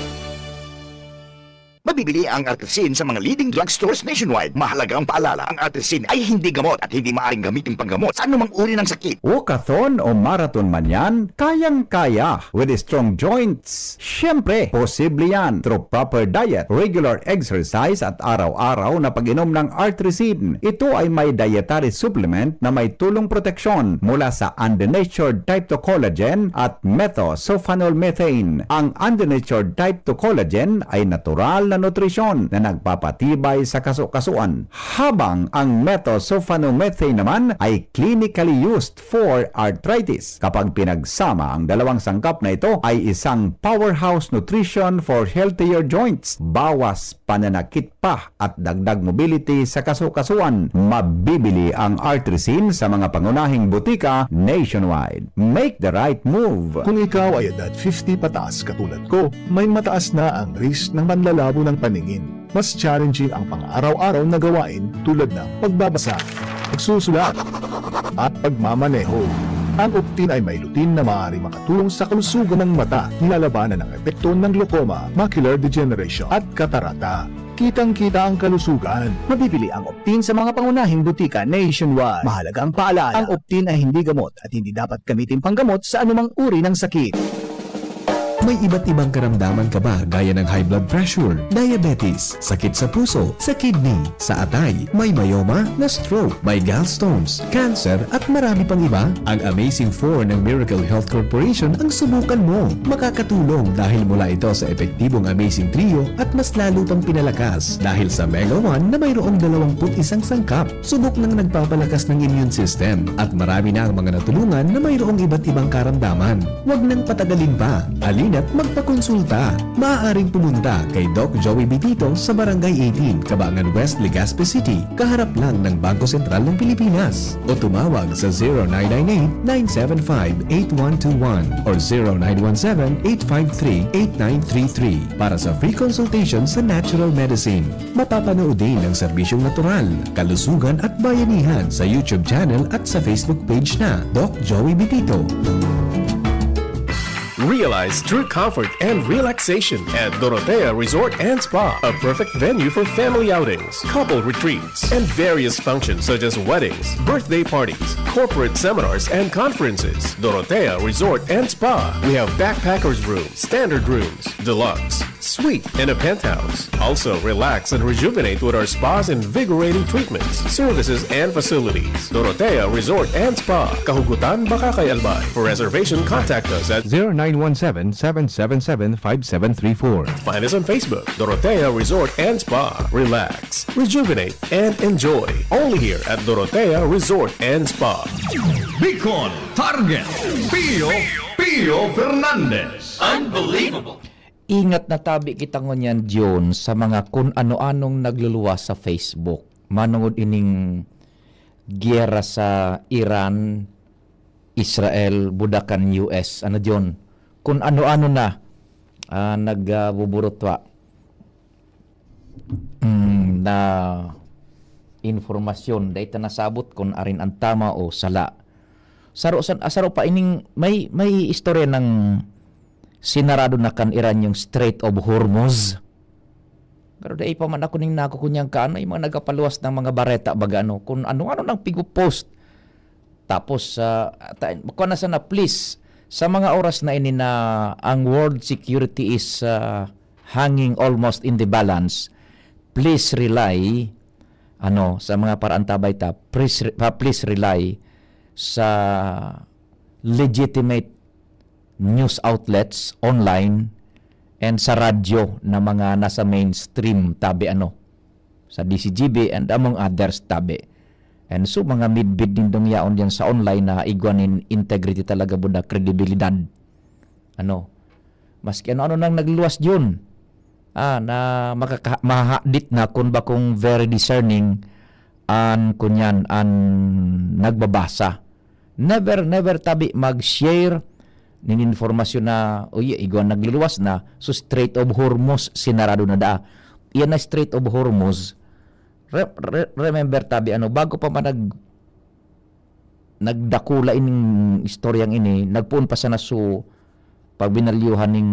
Mabibili ang Artrisin sa mga leading drugstores nationwide. Mahalagang paalala, ang Artrisin ay hindi gamot at hindi maaaring gamitin panggamot sa anumang uri ng sakit. Walkathon o marathon man yan, kayang-kaya with strong joints. Siyempre, posible yan through proper diet, regular exercise at araw-araw na pag-inom ng Artrisin. Ito ay may dietary supplement na may tulong proteksyon mula sa undenatured type two collagen at methylsulfonylmethane. Ang undenatured type two collagen ay natural na nutrisyon na nagpapatibay sa kasukasuan, habang ang methylsulfonomethane naman ay clinically used for arthritis. Kapag pinagsama, ang dalawang sangkap na ito ay isang powerhouse nutrition for healthier joints, bawas pananakit pa at dagdag mobility sa kasukasuan. Mabibili ang Artrisin sa mga pangunahing butika nationwide. Make the right move! Kung ikaw ay edad fifty pataas katulad ko, may mataas na ang risk ng panlalabo ng paningin. Mas challenging ang pang-araw-araw na gawain tulad ng pagbabasa, pagsusulat, at pagmamaneho. Ang Optin ay may lutein na maaaring makatulong sa kalusugan ng mata, nilalabanan ang epekto ng glaucoma, macular degeneration, at katarata. Kitang-kita ang kalusugan. Mabibili ang Optin sa mga pangunahing butika nationwide. Mahalagang paalala, ang Optin ay hindi gamot at hindi dapat gamitin panggamot sa anumang uri ng sakit. May iba't ibang karamdaman ka ba gaya ng high blood pressure, diabetes, sakit sa puso, sa kidney, sa atay, may myoma, na stroke, may gallstones, cancer at marami pang iba? Ang Amazing four ng Miracle Health Corporation ang subukan mo. Makakatulong dahil mula ito sa epektibong Amazing Trio at mas lalo pang pinalakas dahil sa Mega one na mayroong dalawang put isang sangkap. Subok ng nagpapalakas ng immune system at marami na ang mga natulungan na mayroong iba't ibang karamdaman. Huwag nang patagalin pa. Alina't magpakonsulta. Maaaring pumunta kay Doc Joey Bitito sa Barangay eighteen, Kabangan West, Legazpi City, kaharap lang ng Bangko Sentral ng Pilipinas. O tumawag sa zero nine nine eight, nine seven five, eight one two one or zero nine one seven, eight five three, eight nine three three para sa free consultation sa natural medicine. Mapapanood din ang serbisyong natural, kalusugan at bayanihan sa YouTube channel at sa Facebook page na Doc Joey Bitito. Realize true comfort and relaxation at Dorotea Resort and Spa, a perfect venue for family outings, couple retreats, and various functions such as weddings, birthday parties, corporate seminars, and conferences. Dorotea Resort and Spa. We have backpackers room, standard rooms, deluxe, suite, and a penthouse. Also, relax and rejuvenate with our spa's invigorating treatments, services, and facilities. Dorotea Resort and Spa. Kahugutan, Bacacay, Albay. For reservation, contact us at zero nine one seven, seven seven seven, five seven three four. Find us on Facebook, Dorotea Resort and Spa. Relax, rejuvenate, and enjoy. Only here at Dorotea Resort and Spa. Bicol Target, Pio, Pio Fernandez. Unbelievable! Ingat na tabi kita ngunyan, Dion, sa mga kun ano-anong nagluluwas sa Facebook. Manungod ining giyera sa Iran, Israel, budakan U S. Ano, Dion? Kun ano-ano na ah, nagbuburutwa mm, na informasyon. Dai ta nasabot kun arin ang tama o sala. Saro, sa, saro pa ining may, may istorya ng sinarado na kan Iran yung Strait of Hormuz. Pero dai pa man ako ning nakukunyang kaano yung mga nagapaluwas ng mga bareta baga ano, kung ano-ano nang pigo-post. Tapos, uh, kuha na sana, please, sa mga oras na ini na ang world security is uh, hanging almost in the balance, please rely, ano, sa mga paraantabay ta, please, uh, please rely sa legitimate news outlets online and sa radyo na mga nasa mainstream tabi ano sa D C G B and among others tabi. And so mga midbid nindong yaon diyan sa online na igwa nin integrity talaga buda kredibilidad. Ano? Maski ano-ano nang nagluwas diyon. Ah, na makaka- mahahadit na kun bakong very discerning an kunyan an nagbabasa. Never, never tabi mag-share nin informasyon na, uy, igwa nagluluwas na, so Strait of Hormuz sinarado na daa. Iyan na Strait of Hormuz. Re- re- remember tabi, ano, bago pa man nag nagdakula ining istoryang ini, nagpoon pa sana so pagbinalyuhan ning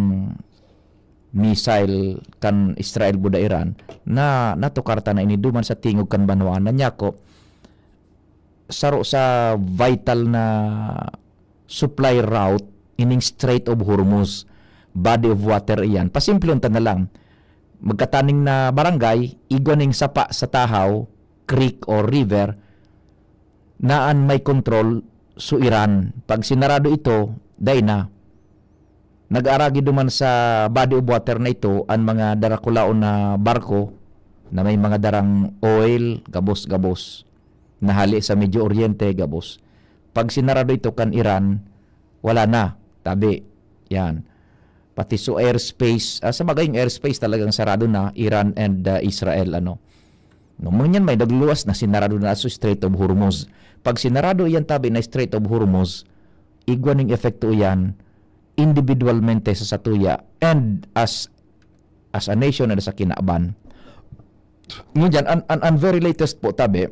missile kan Israel buda Iran na natukar ta na ini duman sa tingog kan banwaan na nyako saro sa vital na supply route ining Strait of Hormuz, body of water iyan. Pasimplon ta na lang, magkataning na barangay, igwa ning sapa sa tahaw, creek or river, na an may kontrol so Iran. Pag sinarado ito, dai na. Nag-aragi duman sa body of water na ito an mga darakulaon na barko na may mga darang oil, gabos-gabos, na hali sa Medio Oriente, gabos. Pag sinarado ito kan Iran, wala na. Tabi. Yan. Pati so airspace, ah, sa bagay yung airspace talagang sarado na, Iran and ah, Israel, ano. No, ngunyan may nagluwas na sinarado na so Strait of Hormuz. Pag sinarado iyan tabi na Strait of Hormuz, igwa ning epekto iyan individualmente sa satuya and as as a nation and as a kinaban. Ngunyan, an, an, an very latest po tabi,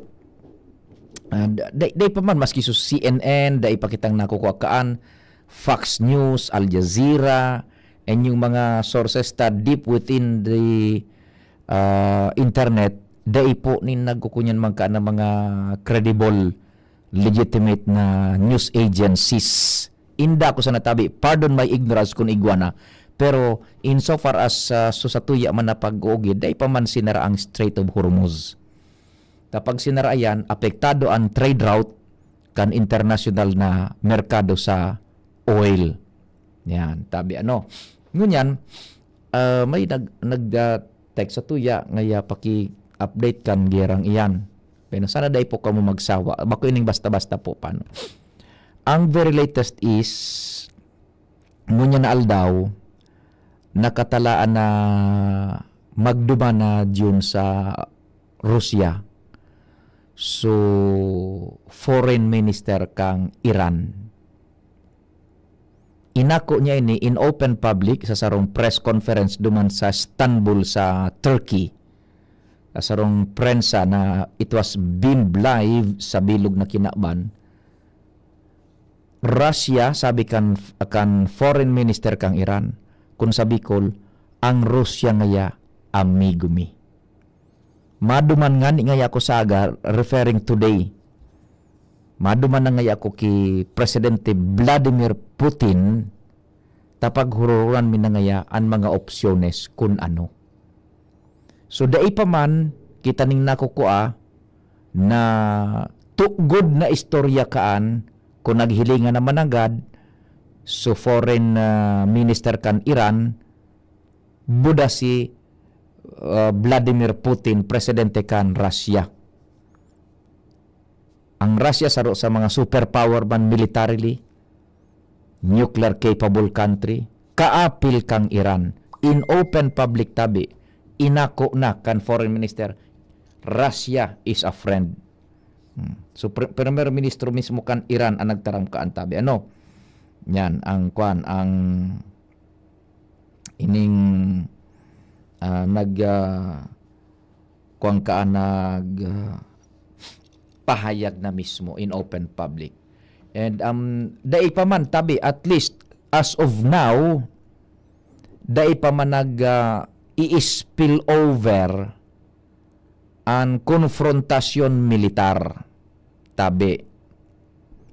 ah, da- dai, dai pa man maski so C N N, dai pa kitang nakukuha kaan, Fox News, Al Jazeera, and yung mga sources ta deep within the ah, internet, dai po nin nagkukunyan magka na mga credible, legitimate na news agencies. Inda ko sa natabi, pardon my ignorance kun igwa na, Pero insofar as, ah, so sa tuya man na pag-uugid, dai pa man sinara ang Strait of Hormuz. Kapag sinara yan, apektado ang trade route kan internasyonal na merkado sa oil. Yan, tabi ano. Ngunyan, ah, may nag-, nag, ah, text sa tuya, ngaya paki-update kan gerang iyan. Pero sana dai po kamo magsawa. Bako ining basta-basta po, paano? Ang very latest is, ngunyan na aldaw, nakatalaan na magduman na diyon sa Rusya. So, foreign minister kang Iran. Inako niya ini in open public sa sarong press conference duman sa Istanbul sa Turkey. Sa sarong prensa na it was beamed live sa bilog na kinaban. Russia, sabi kan, kan foreign minister kang Iran, kun sa Bicol, ang Russia ngaya, amigo mi. Maduman ngani ngaya ako sa aga, referring today. Maduman na ngaya ako ki Presidente Vladimir Putin, ta paghuruhuran mi na ngaya an mga opsyones kun ano. So, dai pa man kita ning nakukua na tugod na istorya kaan kun naghilingan na mananggad, so foreign, ah, minister kan Iran, buda si, ah, Vladimir Putin, presidente kan Russia. Ang Russia saro sa mga superpower man militarily, nuclear capable country, kaapil kang Iran. In open public tabi, inako na kan foreign minister, "Russia is a friend." Hmm. So, pre-, Primer Ministro mismo kan Iran ang nagtaram kaan tabi. Ano? Yan, ang kwan, ang ining, ah, nag, ah, kwan kaan, nag, ah, pahayag na mismo in open public. And, um, dai pa man, tabi, at least, as of now, dai pa man nag, ah, i-spill over an konfrontasyon militar. Tabi,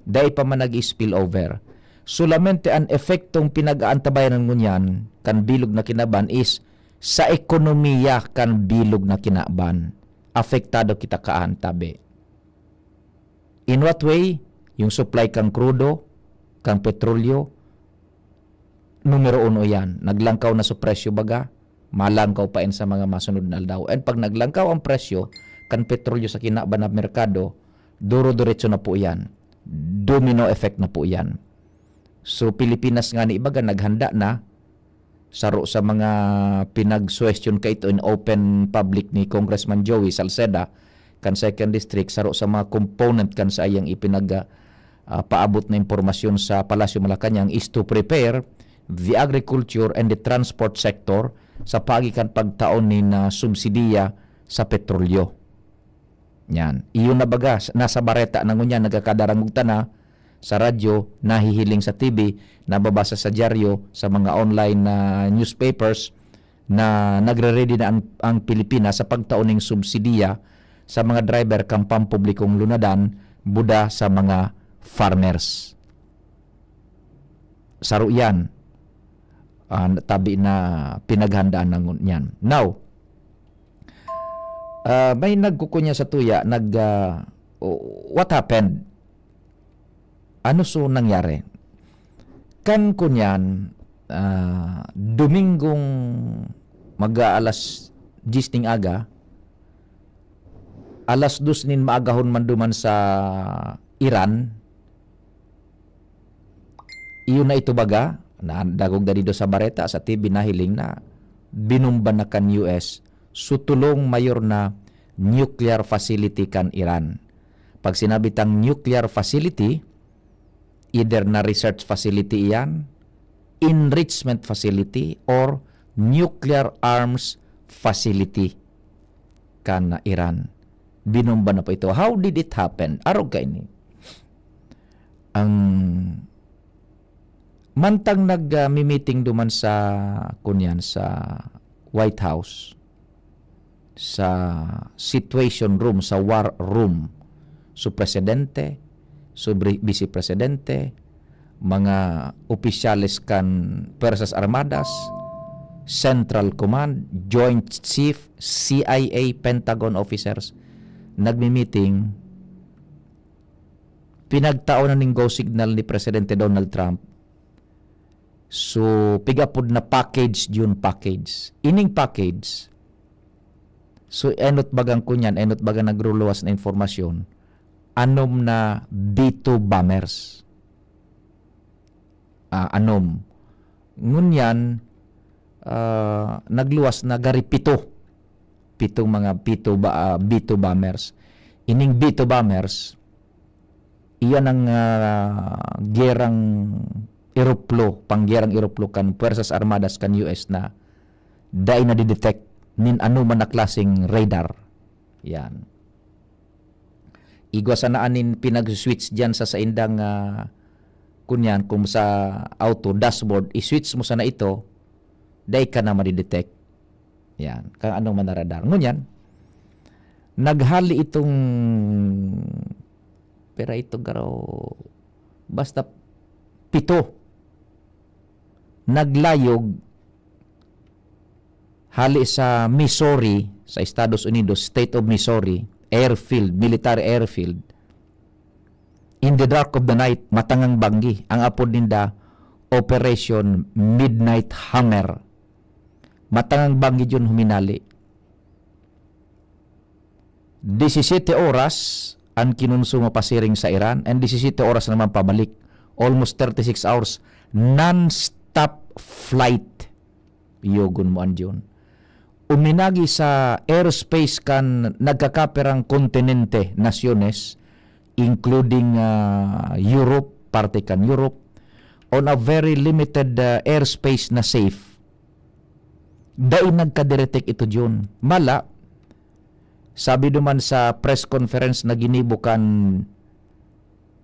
dai pa man nag-spill over. Solamente an epektong pinag-aantabayan ngunyan kan bilog na kinaban is sa ekonomiya kan bilog na kinaban. Apektado kita kaan, tabi. In what way? Yung supply kang krudo, kang petrolyo, numero uno yan. Naglangkaw na sa presyo baga, malangkaw pa yan sa mga masunod na aldaw. And pag naglangkaw ang presyo, kan petrolyo sa kinaban na merkado, duro-diretso na po yan. Domino effect na po yan. So, Pilipinas nga ni ibaga, naghanda na, saro sa mga pinagsuwestiyon kaito in open public ni Congressman Joey Salceda, kan Second District, saro sa mga component kan saiyang ipinag-, ah, paabot na impormasyon sa Palasyo Malacañang is to prepare the agriculture and the transport sector sa paagi kan pagtaon nin, ah, subsidiya sa petrolyo. Yan. Iyon na baga, nasa bareta na ngunyan, nagkakadarangog ta na sa radyo, nahihiling sa T V, nababasa sa dyaryo, sa mga online na newspapers, na nagre-ready na ang, ang Pilipinas sa pagtao ning subsidiya sa mga driver kan pampublikong lunadan, buda sa mga farmers. Saro yan. Ah, tabi na pinaghandaan na ngun-, yan. Now, ah, may nagkukunya sa tuya, nag, ah, o-, what happened? Ano so nangyari? Kan kunyan, ah, Domingong mag-aalas diyes ning aga, alas dos nin maagahon man duman sa Iran, iyo na ito baga, na dagog na dito sa bareta, sa T V nahiling na binomba na kan U S so tolong mayor na nuclear facility kan Iran. Pag sinabi tang nuclear facility, either na research facility iyan, enrichment facility, or nuclear arms facility kan Iran. Binomba na po ito. How did it happen? Arog kaini. Ang mantang nag, ah, mi-meeting duman sa, kunyan, sa White House, sa situation room, sa war room, so presidente, so bri-, vice presidente, mga opisyales kan Puwersas Armadas, Central Command, Joint Chief, C I A, Pentagon officers, nagmi-meeting, pinagtao na ning go signal ni Presidente Donald Trump. So, pigapod na package yun, package. Ining package, so, enot bagang kunyan, enot bagang nagruluwas na impormasyon, anom na B two bombers. Ah, anom. Ngunyan, ah, nagluwas na gari pito. Pitong mga pito ba, ah, B two bombers. Ining B two bombers, iyan ang, ah, gerang eroplo, panggerang eroplo kan Puwersas Armadas kan U S na dai nadidetect nin anoman na klaseng radar. Yan. Igwa sana anin pinag-switch diyan sa saindang, ah, kunyan, kung sa auto dashboard, i-switch mo sana ito, dai ka na madidetect. Yan, kang anong manaradar. Ngunyan, naghali itong, pera ito, garo, basta pito. Naglayog hali sa Missouri, sa Estados Unidos, State of Missouri, airfield, military airfield, in the dark of the night, matangang banggi. Ang apod ninda, Operation Midnight Hammer. Matangang banggi yun huminali. Disisete oras an kinonsumo pasiring sa Iran and disisete oras naman pabalik. Almost thirty-six hours. Non-stop flight. Iyogon mo an Diyon. Uminagi sa airspace kan nagkakaperang kontinente, nasyones, including, ah, Europe, parte kan Europe, on a very limited, ah, airspace na safe. Dai nagkadiretek ito diyon. Mala, sabi duman sa press conference na ginibo kan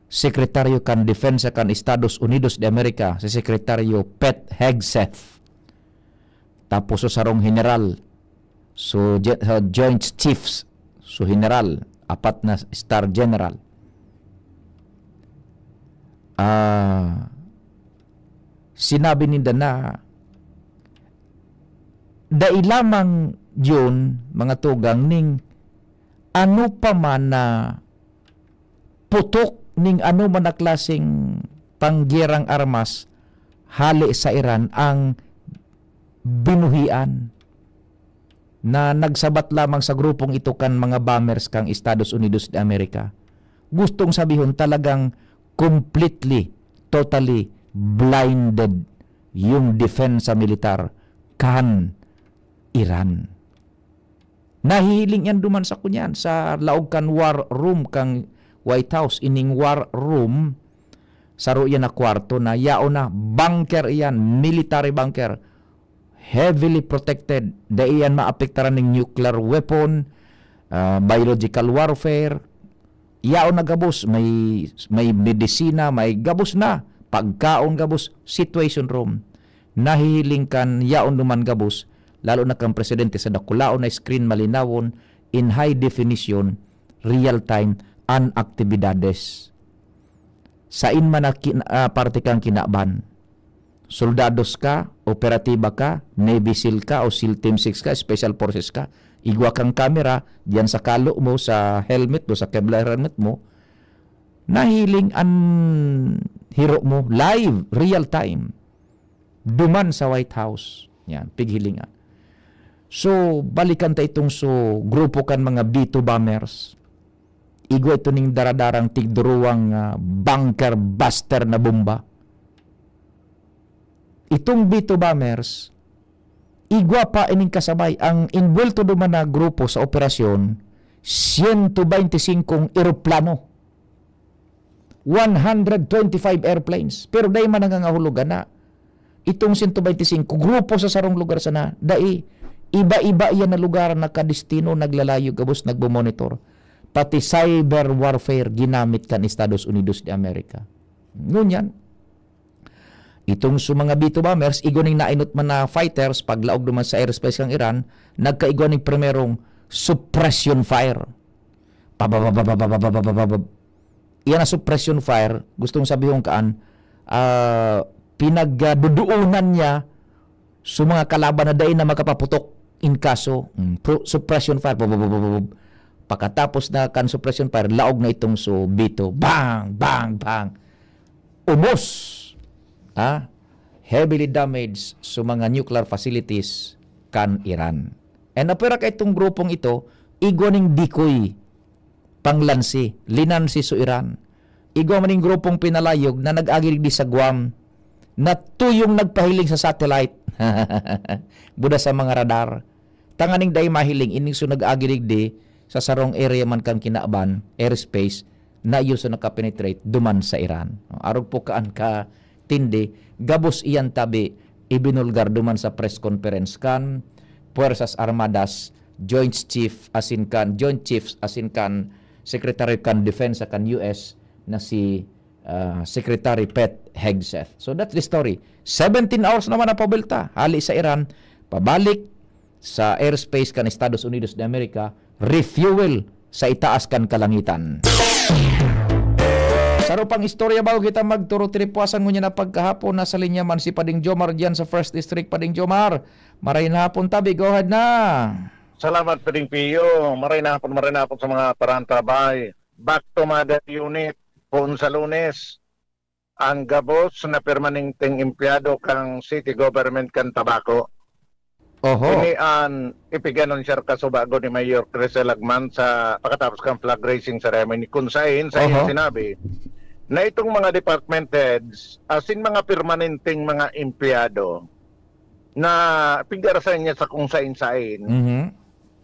Sekretaryo kan Depensa kan Estados Unidos de America, si Sekretaryo Pete Hegseth, tapos so sarong general, so je-, so Joint Chiefs, so general, apat na star general. Ah, sinabi ninda na dai lamang yun, mga tugang, ning ano pa man na putok ning ano man na klaseng panggerang armas hale sa Iran ang binuhian na nagsabat lamang sa grupong ito kan mga bombers kan Estados Unidos de America. Gustong sabihon, talagang completely, totally blinded yung depensa militar kan Iran. Nahihiling yan duman sa kunyan, sa laog kan war room kan White House. Ining war room, saro yan na kwarto na yaon na, bunker iyan, military bunker, heavily protected. Dai yan maapektaran ning nuclear weapon, ah, biological warfare. Yaon na gabos, may, may medisina, may gabos na. Pagkaon gabos, situation room. Nahihiling kan yaon duman gabos, lalo na kan presidente sa dakulaon na screen, malinawon, in high definition, real time, an aktibidades. Sain man na kin-, ah, parte kan kinaban. Soldados ka, operatiba ka, Navy SEAL ka, o SEAL Team six ka, Special Forces ka. Igwa kang kamera, diyan sa kalo mo, sa helmet mo, sa Kevlar helmet mo, nahiling an hiro mo, live, real time. Duman sa White House. Yan, pighilingan. So, balikan ta itong so, grupo kan mga B two bombers. Igwa ito ning daradarang tigduruwang, ah, bunker buster na bomba. Itong B two bombers, igwa pa ining kasabay. Ang inbuwelto duman na grupo sa operasyon, siyento bente singkong eroplano. One hundred twenty-five airplanes. Pero dai man nangangahulugan na itong siyento bente singko, grupo sa sarong lugar sana. Dai, iba-iba iyan na lugar, nakadestino, naglalayo, gabos, nagmomonitor. Pati cyber warfare ginamit kan Estados Unidos de America. Ngunyan, itong sa mga B two bombers, igwa ning nainot man na fighters, paglaog duman sa airspace kan Iran, nagkaigwa ning primerong suppression fire. Pabababababababababab. Iyan na suppression fire, gustong sabihon kaan, ah, pinagdudoonan niya so mga kalaban na dai na makapaputok in kaso, mm, pro-, suppression fire, bububububub. Pakatapos na kan suppression fire, laog na itong so veto. Bang! Bang! Bang! Ubos! Ah, heavily damaged so mga nuclear facilities kan Iran. And apwera ka itong grupong ito, igwa ning decoy, panglansi, linansi so Iran. Igwa man ning grupong pinalayog na nag-agi digdi sa Guam, na tuyong nagpahiling sa satellite. Buda sa mga radar. Tanganing dai mahiling, ining so nag-agi digdi sa sarong area man kan kinaban, airspace, na iyo so nakapenetrate duman sa Iran. Arog po kaan ka tindi, gabos iyan tabi ibinulgar duman sa press conference kan Puwersas Armadas Joint Chief asin kan, Joint Chiefs asin kan Secretary kan Defense kan U S na si, ah, Secretary Pete Hegseth. So that's the story. Seventeen hours naman ang pabelta hali sa Iran, pabalik sa airspace kan Estados Unidos de America, refuel sa itaas kan kalangitan. Saro pang istorya bago kita magturo tiripuasan ngunyan na pagkahapon. Nasa linya man si Pading Jomar diyan sa First District. Pading Jomar, maray na hapon tabi. Go ahead na. Salamat, Pading Pio. Maray na hapon, maray na hapon sa mga parantabay. Back to mother unit. Poon sa Lunes, ang gabos na permanenteng empleyado kan city government kan Tabaco. Oho. Ini an ipig-anunsiyar kasubago ni Mayor Crisel Agman sa pakatapos kan flag raising ceremony, kun sain sa iyang Oho. sinabi na itong mga department heads, asin mga permanenteng mga empleyado na pigarasan niya sa kung sain-sain, Mhm.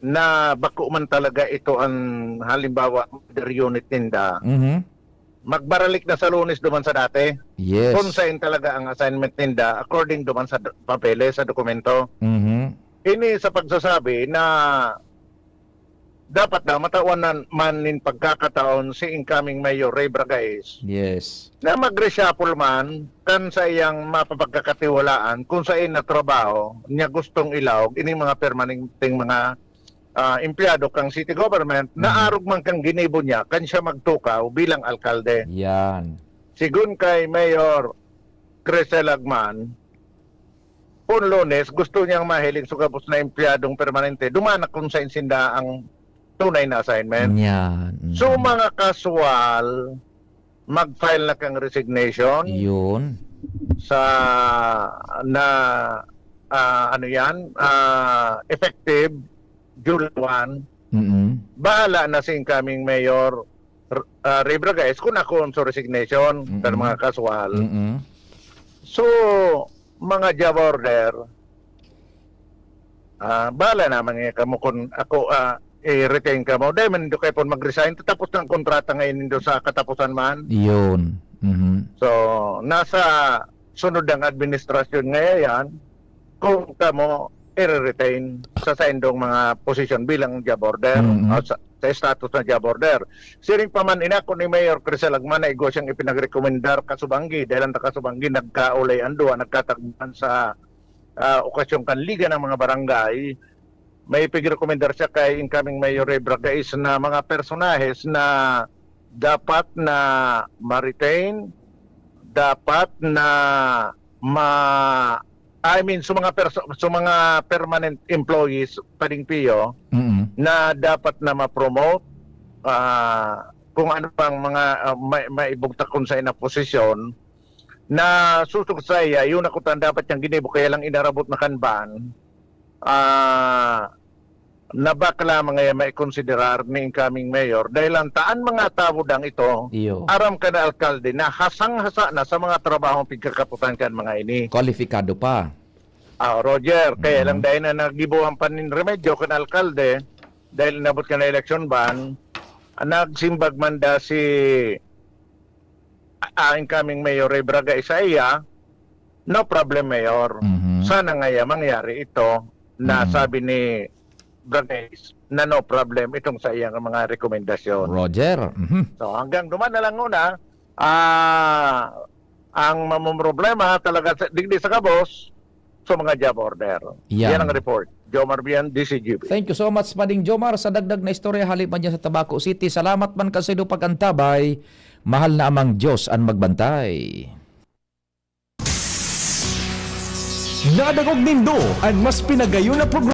na bako man talaga ito an, halimbawa, mother unit ninda, Mhm. magbaralik na sa Lunes duman sa dati. Yes. Kung sain talaga ang assignment ninda according duman sa do-, papeles, sa dokumento. Mhm. Ini sa pagsasabi na dapat na matawan na man nin pagkakataon si incoming Mayor Ray Bragais Yes. na mag-reshuffle man kan sa iyang mapapagkakatiwalaan kung sain na trabaho niya gustong ilaog ining mga permanenteng mga, ah, empleyado kan city government na Mhm. arog man kan ginibo niya kan siya magtukaw bilang alkalde. Yan. Sigon kay Mayor Crisel Agman, kun Lunes, gusto niyang mahiling sa gabos na empleyadong permanente, duman na kung sain sinda ang tunay na assignment. Yan. So, Mhm. mga kaswal, mag-file na kang resignation Yun. sa, na, ah, ano yan, ah, effective July one. Mm-mm. Bahala na si incoming Mayor, r-, ah, Ray Bragais kung ako sa resignation, Mm-mm. kan mga kaswal. Mm-mm. So, mga job order, ah, bahala naman nga kamo kung ako, ah, i-retain kamo. Dahil man, hindi kayo po mag-resign. Tapos na ang kontrata ngayon nindo sa katapusan man. Yun. Mhm. So, nasa sunod ang administrasyon ngayon yan, kung kamo i-retain sa saindong mga posisyon bilang job order Mm-hmm. o sa, sa status na job order. Siring pa man inako ni Mayor Crisel Agman na igwa siyang ipinagrekomendar kasubanggi, dahil ang kasubanggi nagkaulay ang duwa, nagkatagman sa, ah, okasyon kan Liga ng mga Barangay. May ipigrekomendar siya kay incoming Mayor Ray Bragais na mga personahes na dapat na ma-retain, dapat na ma-, I mean, sa mga perso-, sa mga permanent employees, Pading Pio, Mm. na dapat na ma-promote, ah, kung ano pang mga, ah, may, maibugtak kun sa ina posisyon, na susog sa iya, yun ako tan dapat niyang ginibo, kaya lang inarabot na kan ban, ah, na baka lamang ngayon maikonsiderar ni incoming mayor, dahil ang taan mga tawo dang ito, Iyo. aram ka na alkalde, na hasang-hasa na sa mga trabahong pigkakaputan kan mga ini. Kwalipikado pa. Ah, Roger, kaya Mm. lang dahil na nagibuhan pa nin remedyo kan alkalde, dahil inabot ka na election ban, ah, nagsimbag man da si, ah, incoming Mayor Ray Bragais sa iya, "No problem, Mayor." Mhm. Sana ngaya mangyari ito na Mhm. sabi ni Bragais na no problem itong sa iyang mga rekomendasyon. Roger, mhm. So, hanggang duman na lang muna, ah, ang mamumroblema talaga sa, digdi sa gabos, sa mga job order. Yan. Yan ang report. Jomar Bian, D C G B. Thank you so much, Pading Jomar, sa dagdag na istorya hali man dyan sa Tabaco City. Salamat man kan saindong pag-antabay. Mahal na Amang Diyos an magbantay. Nadangog nindo an mas pinagayon na programa